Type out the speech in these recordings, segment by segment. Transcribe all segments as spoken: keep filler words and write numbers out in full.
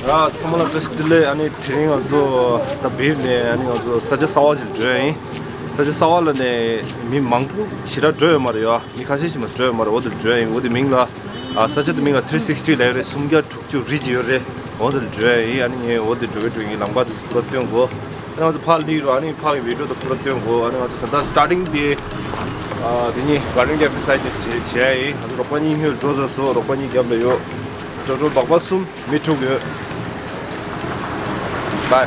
ད་ཚང་མ་ལ་བཀྲ་ཤིས་བདེ་ལེགས། ཨ་ནི་དེ་རིང་ང་ཚོ་ད་བིབ་ནས་ཨ་ནི་ང་ཚོ་ས་ཆ་གསར་པ་ཞིག་འགྲོ་ཡ་ཡིན། ས་ཆ་གསར་པ་ལ་ནས་མི་མང་པོ་ཞེ་དྲག་འགྲོ་ཡོད་མ་རེད་ཡ། མི་ཁ་ཤས་ཤིག་མ་འགྲོ་ཡོད་མ་རེད། འོ་དེར་འགྲོ་ཡ་ཡིན། འོ་དེ་མིང་ལ་ཨ་ས་ཆ་དེ་མིང་ལ་ཐི་རི་སིག་སི་ཊི་ལབ་ཡོད་རེད། སུམ་བརྒྱ་དྲུག་ཅུ་རི་ཅིག་ཡོད་རེད། འོ་དེར་འགྲོ་ཡ་ཡིན། ཨ་ནི་ངས་འོ་དེར་འགྲོ་གི་འགྲོ་གི་ཡིན། ལམ་ཁ་དེ་ཚོ་ཁོ་ར་སྟོན་གོ། ཨ་ནི་ང་ཚོ་ཕར་སླེབས་རོགས། ཨ་ནི་ཕར་གི་བི་ཌི་ཡོ་དེ་ཁོ་ར་སྟོན་གོ། ཨ་ནི་ང་ཚོ་ད་ལྟ་སི་ཊར་ཊིང་དེ་ཨ་དེ་ནི་གར་ཌེན་ཀེ་ཕེ་སའིཌ་དེ་བྱས་བྱས་ཡ་ཡིན། ང་ཚོ་རོགས་པ་གཉིས་སྔོན་འགྲོ་ཚར་སོང་། རོགས་པ་གཉིས་རྒྱབ་ལ་ཡོད། ཊོ་ཊལ་སྦག་སྦག་གསུམ། མི་དྲུག་ཡོད། Bye.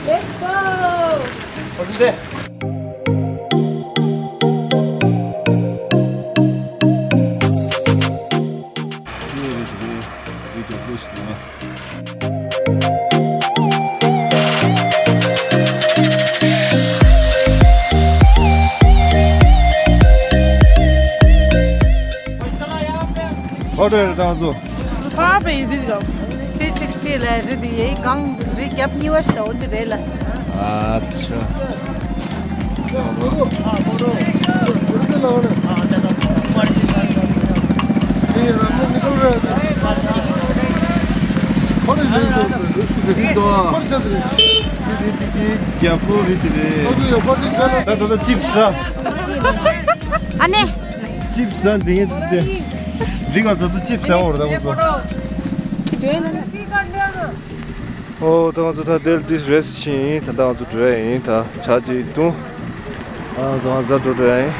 Let's go. ཨོ་ཌར་བཏང་སོང་། ཕ་པའི་རི་དང་། ཐི་རི་སིག་སི་ཊི་ལ་རི་དེ་ཡའི་སྒང་རི་རྒྱབ་གཉིས་པ་ཞིག་ད་འོ་དེ་རེད་ལ། ཨ་ཆ། རྒྱབ་ལོ་རི་དེ་རེད། ད་ད་ད་ཅིབ་ས། ཨ་ནེ། ཅིབ་ཟ་འདི་ངས་ཅིབ་དེ། འདི་ག་ཚ་ཚོ་ཅིབ་ཟ་འོར་ད་ཁོ་ཚོ། ཨོ་ད་ང་ཚོ་ད་དེལ་ཏིས་རེས་ཕྱིན། ད་ད་ང་ཚོ་འགྲོ་ཡ་ཡིན། ད་ཆ་ཅིག་འདུག་ཨ་ད་ང་ཚོ་འགྲོ་འགྲོ་ཡ་ཡིན།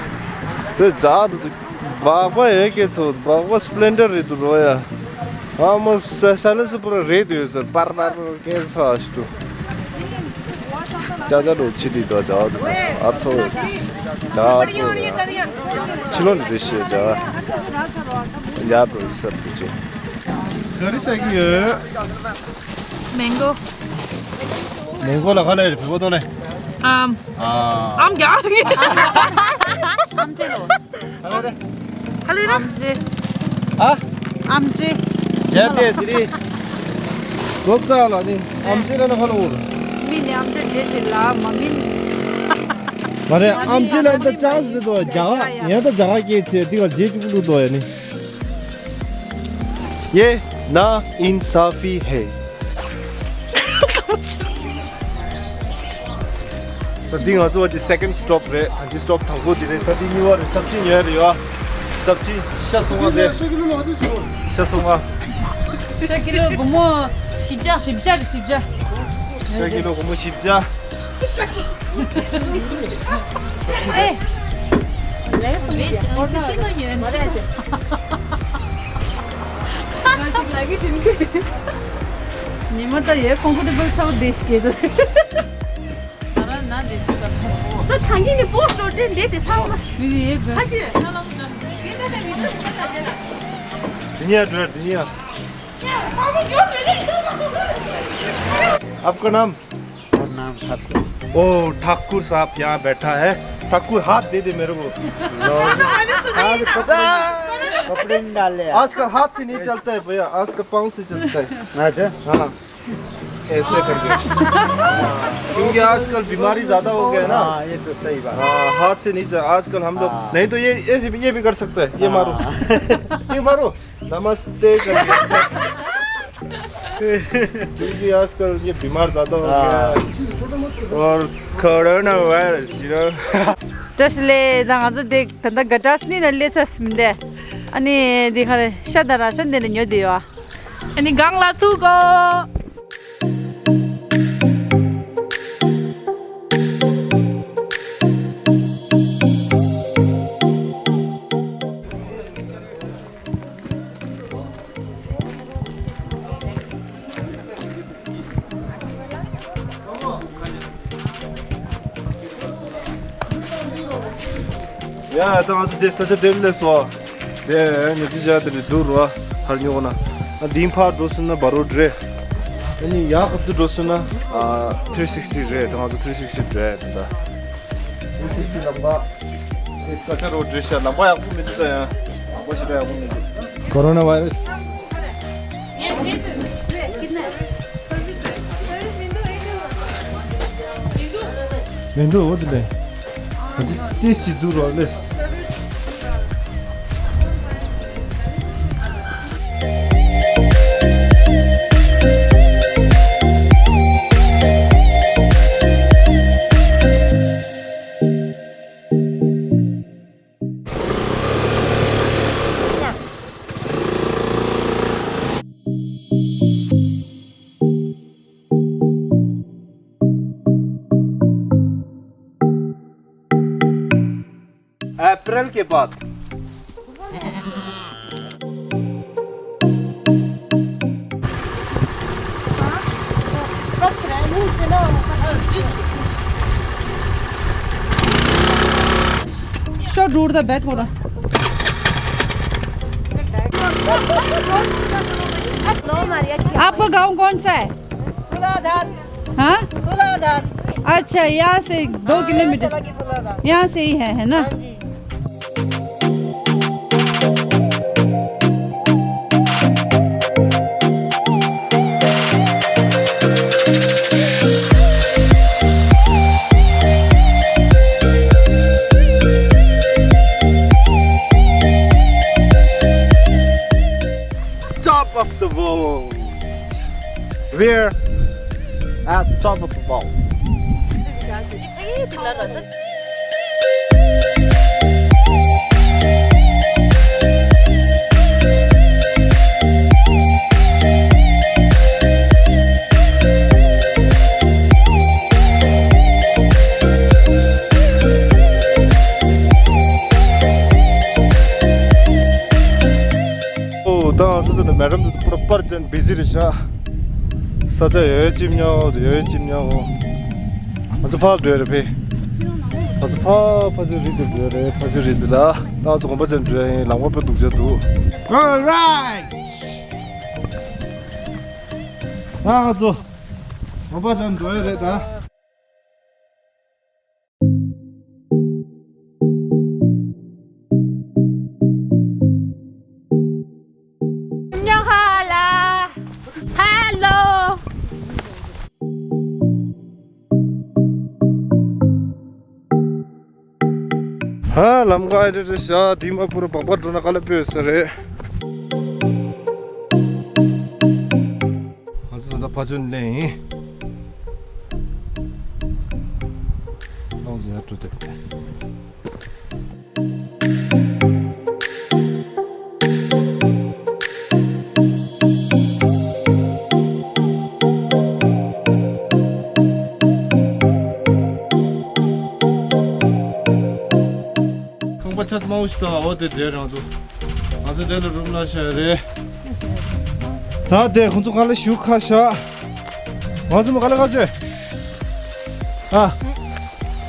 དེ་ཇག་ཏུ་འདུག་སྦག་སྦག་ཡོད་སྐད་ཚོ། སྦག་སྦག་སི་པི་ལེན་ཌར་རེད་འདུག་རོ་ཡ། ཨ་མ་སའི་ལེན་སར་པུ་ར་རེད་འདུག་ཟེར། པར་པར་པར་སྐད་ཚ་ཞིག་འདུག་ཅ་ཅ་འགྲོ་ཕྱི་དྲིས་དོ་ཇག་དོ་ཨར་ཚོ་ཡོད་དེ། ཇག་ཨར་ཚོ་ཡོད། ཕྱི་ལོགས་ནས་རེ་ཞིག་ཇག་ཡར་འགྲོ་ཡི་སར་དུ་ཅེ། ག་རེ་ཟ་གི་ཡོད། མེང་གོ། མེང་གོ་ལ་ག་ལ་རེད། བོད་པ་ཏོ་ལེ། ཨམ། ཨ། ཨམ་རྒྱག་རེད། ཨམ་ཅེ་ལོ། ག་ལེ་རེད། ཨམ་ཅེ། ཨ། ཨམ་ཅེ། ཇ་དེ་དེ་རི། ལོ་ཙཱ་ལ་ནི་ཨམ་ཅེ་ལ་ན་ཁ་ལོ་འོར། མི་ནི་ཨམ་ཅེ་འདྲེ་ཞིག་ལ་མ་མིན། མ་རེད། ཨམ་ཅེ་ལ་ད་ཅང་ཟེར་དོ་རྒྱ་ག་ཡང་ད་རྒྱ་ག་སྐད་ཆེ་དེ་ག་རྗེས་ཅིག་བླུག་དོ་ཡ་ནི། ཡེ་ན་ཨིན་ས་ཕི་ཧེ། ད་འདི་ང་ཚོ་བ་ཅི་སེ་ཀེན་ཌི་སི་ཊོབ་རེད། ད་ཅི་སི་ཊོབ་དང་པོ་འདི་རེད། ད་འདི་གཉིས་པ་རེད། སབ་ཅི་ཉོས་རེད་ཡ། སབ་ཅི་ཤ་ཚོང་བ་རེད། ཤ་ཀི་ལོ་ལ་ཧ་ཅི་སོང་། ཤ་ཚོང་བ། ཤ་ཀི་ལོ་སྒོར་མོ་བཞི་བརྒྱ། བཞི་བརྒྱ་རེད། བཞི་བརྒྱ། ཤ་ཀི་ལོ་སྒོར་མོ་བཞི་བརྒྱ། ཨེ། ཉི་མ་ད་ཡེ་ཀོམ་ཕོར་ཊེ་བལ་ཚ་བོ་དེ་ཞིག་གེ་དོ། ད་ར་ན་དེ་ཞིག་ག་ད། ད་ཐང་གི་ནི་པོ་སོ་ཏེ་འདེ་དེ་ཚ་བོ་མ། མི་ཡེ་ག་ཁ་ཅི། དེ་ནས་འགྲོ་དེ་ནས། आपका नाम? मेरा नाम ठाकुर। ओ, ठाकुर साहब यहाँ बैठा है। ठाकुर, हाथ दे दे मेरे को। आज पता है? कपड़े नहीं डाले हैं। आजकल हाथ से नहीं चलता है भैया, आजकल पाँव से चलता है। अच्छा। हाँ, ऐसे करके। क्योंकि आजकल बीमारी ज्यादा हो गया है ना। हाँ, ये तो सही बात है। हाँ, हाथ से नहीं चल-, आजकल हम लोग, हाँ। नहीं तो ये, ऐसे भी, ये भी कर सकता है। ये मारो। हाँ। ये मारो। नमस्ते करके। क्योंकि आजकल ये बीमार ज्यादा हो गया है। और कोरोना वायरस, you know। བཀྲ་ཤིས་བདེ་ལེགས། ད་ང་ཚོ་དེ་ད་ལྟ་ག་ཏྲ་སི་ནི་ན་སླེབས་ཚར་ཟིན་ཏེ། ཨ་ནི་དེ་ག་རེ་ཤ་དང་ར་ཤ་འདི་ལ་ཉོ་བསྡད་ཡོད། ཨ་ནི་སྒང་ལ་ཐུག་གོ། ཡ། ད་ང་ཚོ་དེ་ས་ཆ་དེ་སླེབས་སོང་། དེ་ཉོ་ཆ་བྱས་དེ་འདྲ་འདུག་རོ། ཧར་ཉོ་གོ་ན། ཨ་འདི་ཕར་འགྲོ་སོང་ན་བྷ་རོ་ཌི་རེད། ཨ་ནི་ཡར་ཁ་ཐུག་འགྲོ་སོང་ན་ཨ་ཐི་རི་སིག་སི་ཊི་རེད། ད་ང་ཚོ་ཐི་རི་སིག་སི་ཊི་འགྲོ་ཡ་དེ་འདྲ། ཐི་རི་སིག་སི་ཊི་ལམ་པ། ཨེ་སི་ཀ་ཊར་རོ་ཌི་རེད་ཤག་ལམ་པ་ཡག་པོ་མི་འདུག་ད་ཡང་། ལམ་པ་ཞེ་དྲག་ཡག་པོ་མི་འདུག Coronavirus. མི་འདུག་འོ་དེ་ལས། ད་ཅི་ཏིས་ཅི་འདུག་རོགས་ལས། अप्रैल के बाद। शो ढूंढता बैठ हो रहा। आपका गांव कौन सा है? तुलाधर। हाँ। तुलाधर। अच्छा, यहाँ से दो किलोमीटर। यहाँ से ही है, है ना? Top of the world. We're at top of the world. ཨོ། ད་ང་ཚོ་འདི་ནས་མེ་རམ་དུ་པུ་ར་པར་ཅན་བི་ཟི་རེད་ཤག་ས་ཆ་ཡོད་ཅིམ་ཉོ་ཡོད་ཅིམ་ཉོ། ང་ཚོ་ཕར་འགྲོ་རེད་ཕེ། ང་ཚོ་ཕར་ཕ་ཚོ་རི་དུ་འགྲོ་རེད། ཕ་ཚོ་རི་དུ་ལ་ད་ང་ཚོ་གོམ་པ་ཅན་འགྲོ་ཡིན། ལམ་ཁ་དཔེ་སྡུག་ཅག་འདུག Alright. ད་ང་ཚོ་གོམ་པ་ཅན་འགྲོ་ཡ་རེད་ད། ཉོ་ཧ་ལ། ཧེ་ལོ། ཧ། ལམ་ཁ་ཨེ་འདྲ་རེད་ཤག་དེ་མ་པུ་ར་སྦག་སྦག་འགྲོ་ན་དཀའ་ལས་སྤོས་ས་རེད། ང་ཚོ་ད་ལྟ་ཕ་ཆུ་ནས་ཡིན། ཨང་ཟེར་ཡ་འགྲོ་དེ། ཁང་པ་ཆ་མང་པོ་ཞིག་འདུག་འོ་དེ་དེ་རང་ཚོ། ང་ཚོ་དེ་ལ་རུམ་ལ་བཞག་རེད། ད་དེ་ཁོང་ཚོ་ག་ལ་བཞུགས་ཁ་བཞག་ང་ཚོ་མ་ག་ལ་ག་ཚོད། ཨ།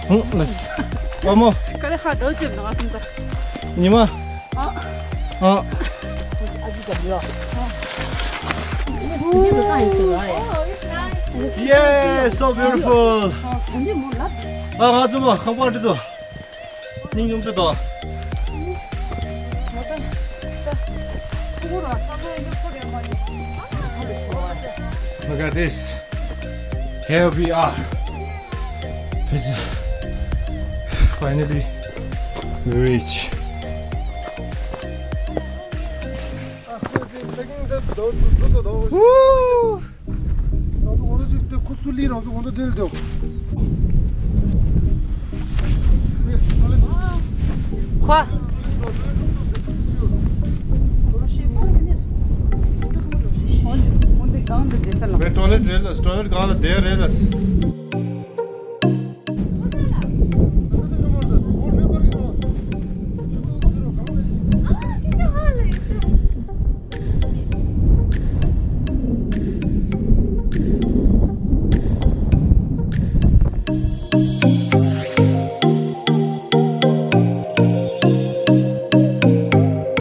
ཧུང་ལས། ཨ་མོ། ག་ལ་ཁ་འགྲོ་ཅེས་མ་ང་ཚོ་ད། ཉི་མ། ཨ། ཨ། Yeah, so beautiful. ཨ། ང་ཚོ་མ་ཁང་པ་འདི་དུ། སྙིང་རྗེ་མོ་དེ་དང་། Look at this. Here we are. This is finally reach. Woo! ཁོ། ཊོ་ལེཊ་རེད་ལ། ཊོ་ལེཊ་སྒང་ལ་དེ་རེད་ལ།